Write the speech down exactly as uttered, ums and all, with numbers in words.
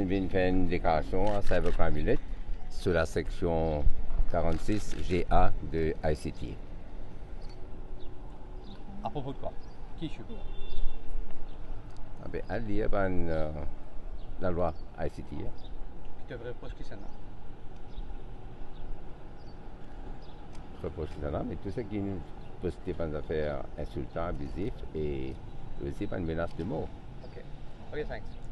Vinn fer enn deklarasion a Cybercrime Unit sou la seksion quarante-six G A de I C T. À propos de quoi? Qui tu veux? Abe, al lir bann, euh, lalwa I C T, hein. Qui te reproche qui c'est non? Reproche ki sa la, me tou seki nou poste bann zafer insiltan, abizif e osi bann menas de mor. Ok. Ok, thanks.